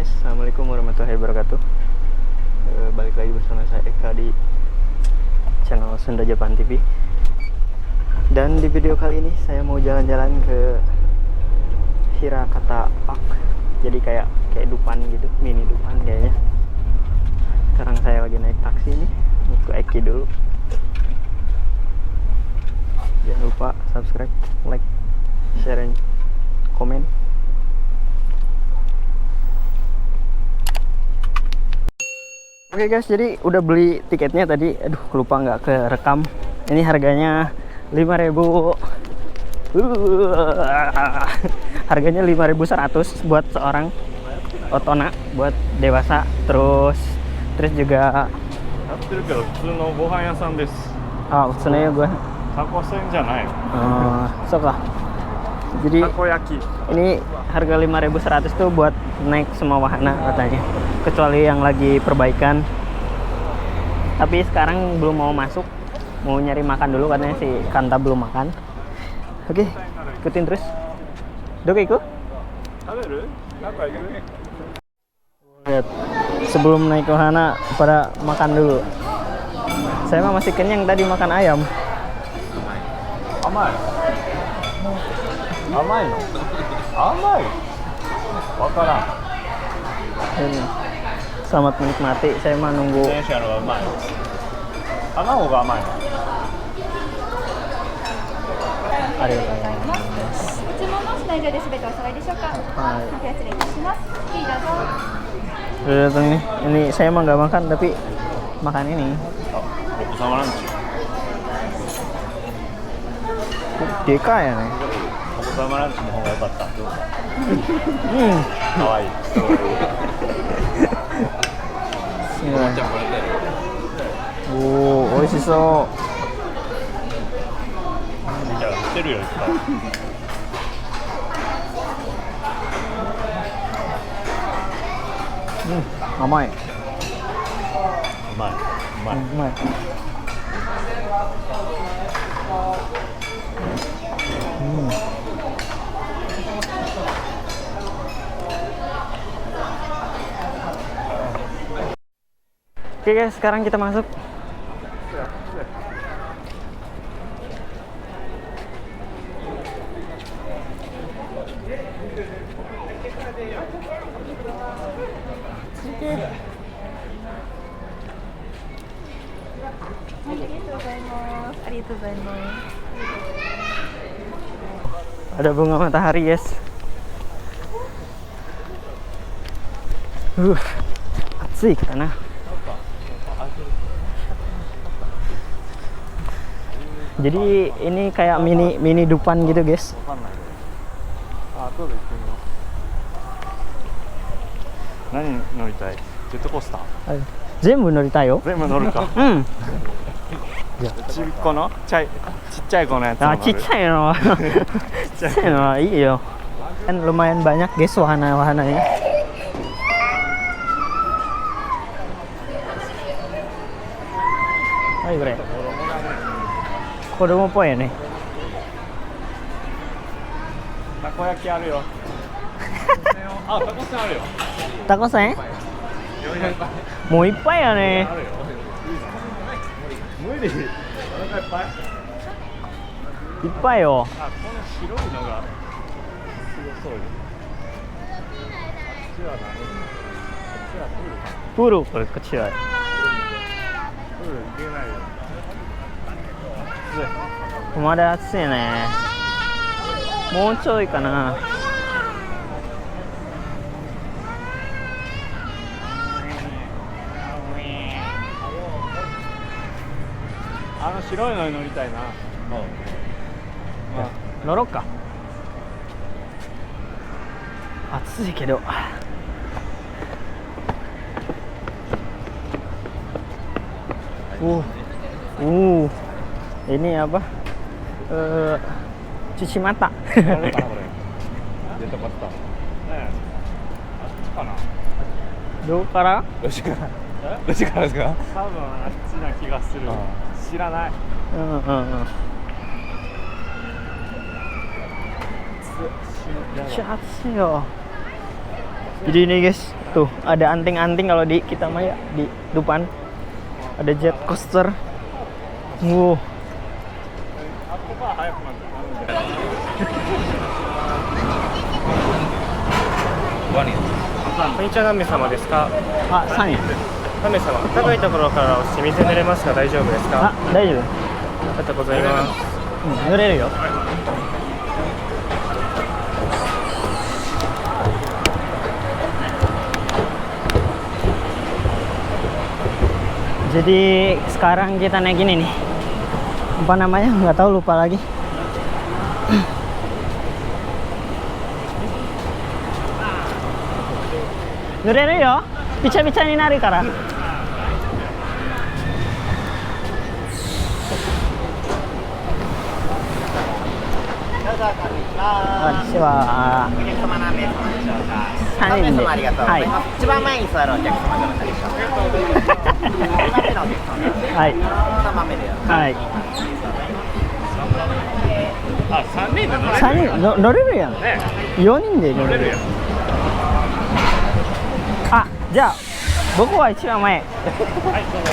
Guys, assalamualaikum warahmatullahi wabarakatuh. Balik lagi bersama saya Eka di channel Sunda Japan TV. Dan di video kali ini saya mau jalan-jalan ke Hirakata Park. Jadi kayak kayak Dupan gitu, mini Dupan kayaknya. Sekarang saya lagi naik taksi nih, mau ke Eki dulu. Jangan lupa subscribe, like, share, and komen. Oke guys, jadi udah beli tiketnya tadi. Aduh, lupa nggak ke rekam. Ini harganya 5.000. Harganya 5.100 buat seorang otona, buat dewasa. Terus terus juga oh, 普通の gue. Oh, sok lah. Jadi ini harga 5.100 tuh buat naik semua wahana katanya, kecuali yang lagi perbaikan. Tapi sekarang belum mau masuk, mau nyari makan dulu katanya si Kanta belum makan. Oke, ikutin terus. Dok, ikut? Lihat, sebelum naik wahana pada makan dulu. Saya mah masih kenyang tadi makan ayam. Amai. Amai no? Amai? Wakaran. Ini. Selamat menikmati, saya mah nunggu. Udah datang nih. Ini saya mah nggak makan tapi makan ini. Deka ya nih. Oh, oishisou. Amai. Umai. Umai. Oke guys, sekarang kita masuk. Ada bunga matahari, guys. Atsui kana. Jadi ini kayak mini mini Dupan gitu, guys. Kan lumayan banyak, guys, wahana-wahananya. Ayo, bre. 子供っぽいよね。たこ焼きあるよ。あ、タコせんあるよ。タコせん？もういっぱいやね。無理。お腹いっぱい。いっぱいよ。あ、この白いのがすごそうよ。あっちは何？あっちはプール。プールこれこっちは。プール行けないよ。まだ暑いね。もうちょいかな。あの白いのに乗りたいな。乗ろっか。暑いけど。Ini apa? Cuci mata. Kara? めっちゃ暑いよ。Jadi ini guys, tuh ada anting-anting kalau di kita mah ya, di depan ada jet coaster. Wow. こんにちは、何名様ですか？あ、3人。何名様、高いところから落ちて水濡れますが大丈夫ですか？あ、大丈夫。ありがとうございます。うん、濡れるよ。Jadi sekarang kita naik ini nih. Apa namanya? Nggak tahu, lupa lagi. 濡れるよ。びちゃびちゃになるから。私はお客様何名様でしょうか。 3人で。 3名様ありがとうございます。一番前に座るお客様どなたでしょうか。2番目のお客様です。はい。 3番目で。はい。あ、3人で乗れる。 3人乗れるやん。ね。 4人で乗れるやん。あ、じゃあ僕は一番前。はい、どうぞ。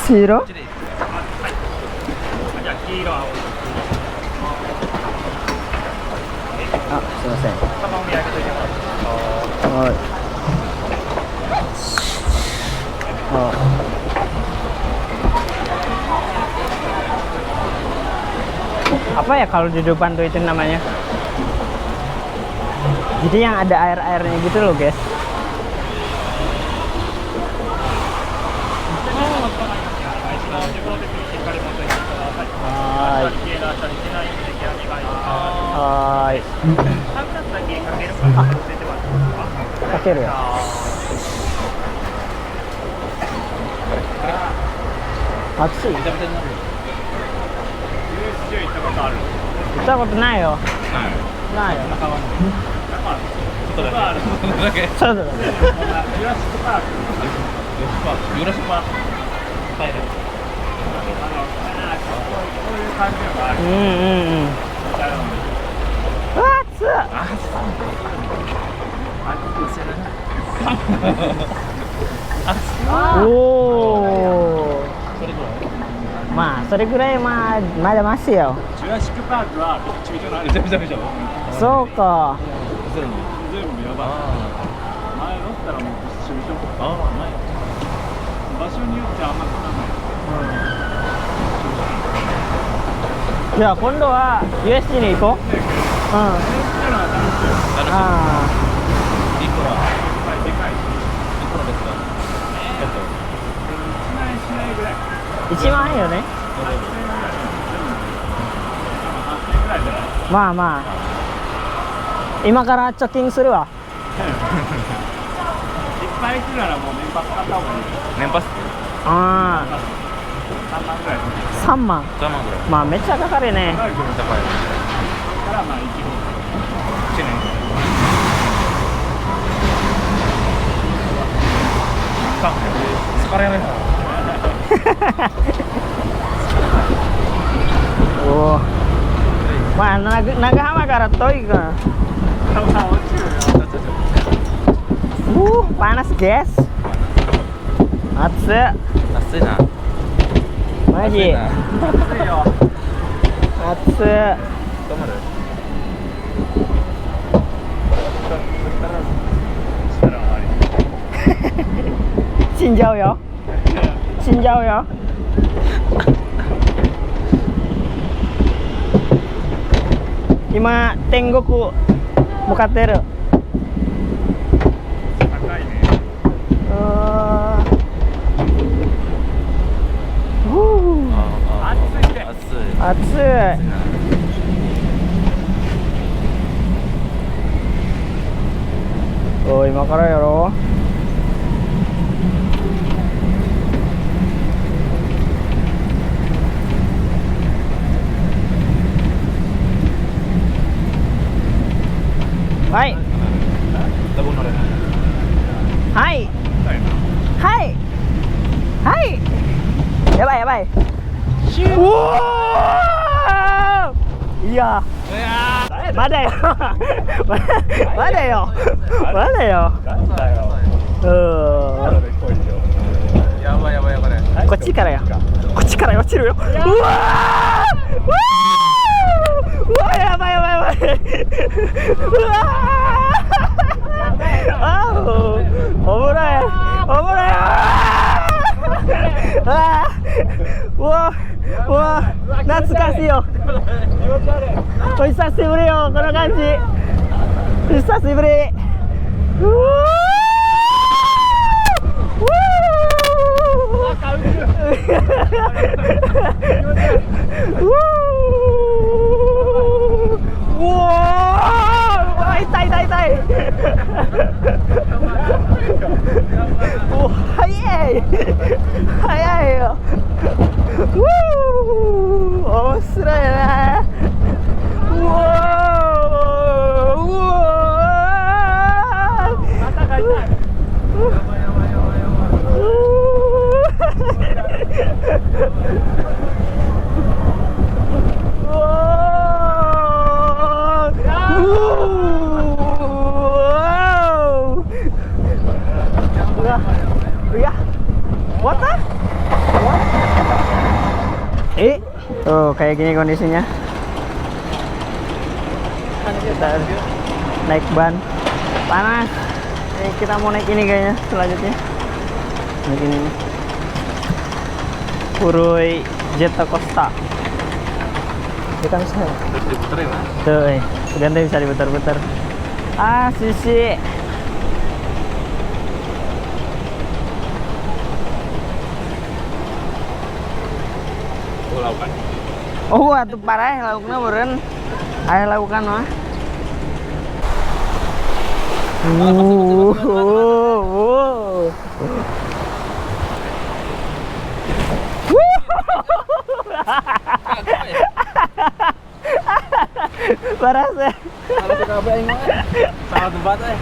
黄色？じゃあ黄色、青。あ、すいません。はい。あ。Apa ya kalau di depan tuh itu namanya? Jadi yang ada air-airnya gitu loh guys. はい。はい。あ、かけるよ。熱い。行ったことないよ。ないよ。ちょっとだけ。ちょっとだけ。うんうんうん。うわっつ。おお。まあそれぐらいまあまだマシよ。ジュラシックパークはびちょびちょな。そうか。全部やばい。前乗ったらもうびちょびちょ。場所によってあんま変わらない。じゃあ今度は USJ に行こう。うん。ああ。いくら？いくらですか？1万 1万円よね。まあまあ。今から貯金するわ。いっぱい行くならもう年パス買った方がいい。年パス？ああ。3万ぐらい。 3万。3万ぐらい。まあめっちゃかかるね。高い。からまあ1年。疲れない。おお。まあ長浜から遠いか。Panas guys. 暑い。暑いな。マジ。暑い。死んじゃうよ。死んじゃうよ。今天国向かってる。高いね。暑い。おい、今からやろ。はい。はいはいはい。やばいやばい。うおー。よ。まだよ。まだよ。まだよ。うん。やばいやばいやばい。こっちからよ。こっちから落ちるよ。うわー！うわー、やばいやばいやばい。うわー！あー、おもろい。おもろい。あー！うわー、うわー、懐かしいよ。お久しぶりよ、この感じ。久しぶり。うわー！うわー、痛い痛い痛い。お、早い早いよ。うー、面白いね。うわー、うわー、肩が痛い。Tuh kayak gini kondisinya. Kita naik ban panas. Kita mau naik ini kayaknya selanjutnya. Naik ini nih. Furui Jet Coaster. Kita bisa. Terus diputer ya, Mas? Tuh, ganti bisa diputar-putar. Ah, sisi. Laukan. Oh, atuh parah laukna meureun. Aya laukan mah. Parah sih. Salah tempat eh.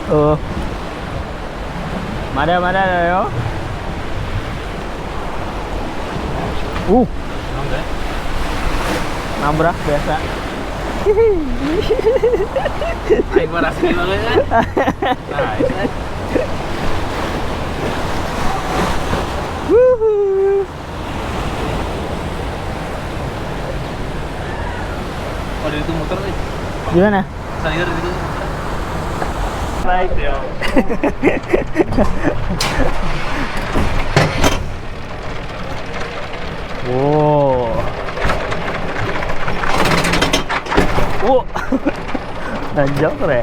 Oh. Mada mada yo. Nabrak biasa. Aing mah rasanya banget kan. Nice. Oh, dari itu muter nih. Gimana? Saya dari itu muter. Baik. Wow. Wow. Nanjak deh.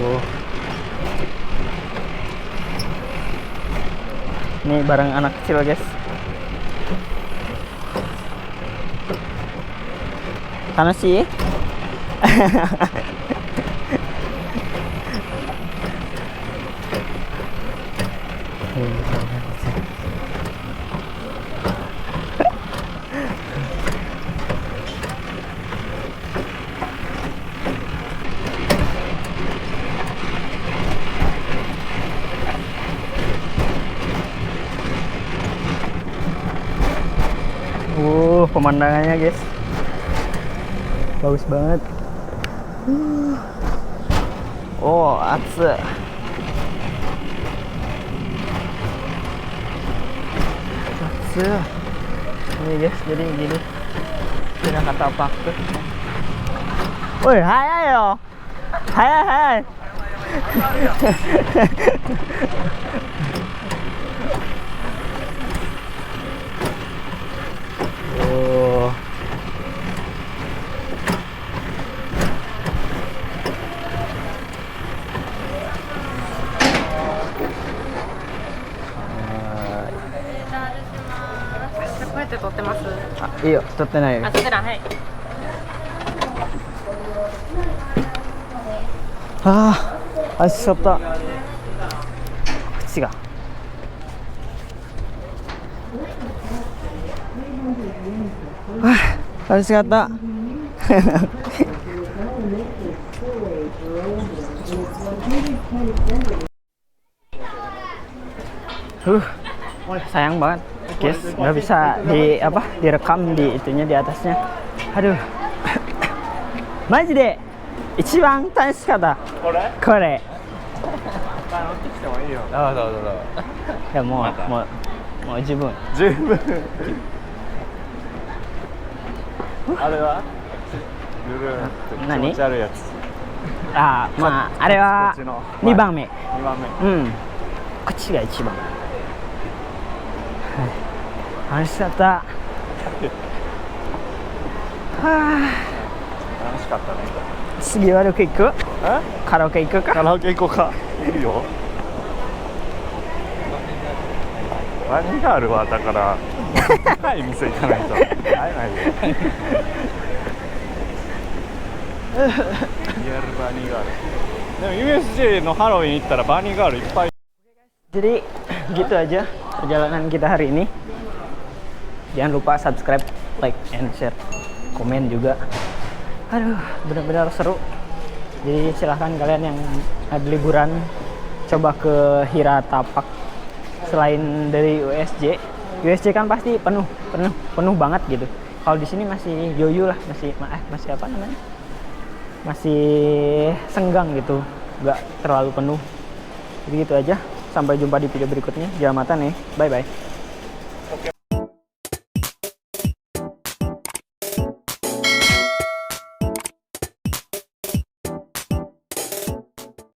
Wow. Ini barang anak kecil, guys. Karena sih. Pemandangannya guys, bagus banget. Oh, atsu. Atsu. Ini guys, jadi gini. Tidak kata apa. Woi, hai ayo. Hai hai. Oh. こうやって撮ってます。あ、いいよ、撮ってないよ。あ、撮ってない。はい。ああ、足しちゃった。口が。あ、楽しかった。Sayang banget, guys, nggak bisa di apa direkam di itunya di atasnya. Aduh. マジで一番楽しかった。これこれ。乗ってきてもいいよ。どうぞどうぞ。いやもうもうもう十分。十分。あれはルルーンって気持ち悪いやつ。ああ、まああれはこっちの2番目。 2番目。うん。こっちが一番。はい。楽しかった。はあ。楽しかったね。次はどこ行く？え？カラオケ行くか？カラオケ行こうか。いいよ。バニーガールはだから高い店行かないと会えないよ。リアルバニーガール。でも USJ のハロウィン行ったらバニーガールいっぱい。 Jadi gitu aja perjalanan kita hari ini. Jangan lupa subscribe, like, and share, komen juga. Aduh, benar-benar seru. Jadi silahkan kalian yang ada liburan coba ke Hirata Park. Selain dari USJ, USJ kan pasti penuh, penuh, penuh banget gitu. Kalau di sini masih yoyo lah, masih masih apa namanya? Masih senggang gitu, nggak terlalu penuh. Jadi gitu aja. Sampai jumpa di video berikutnya. Jangan mata nih. Bye bye.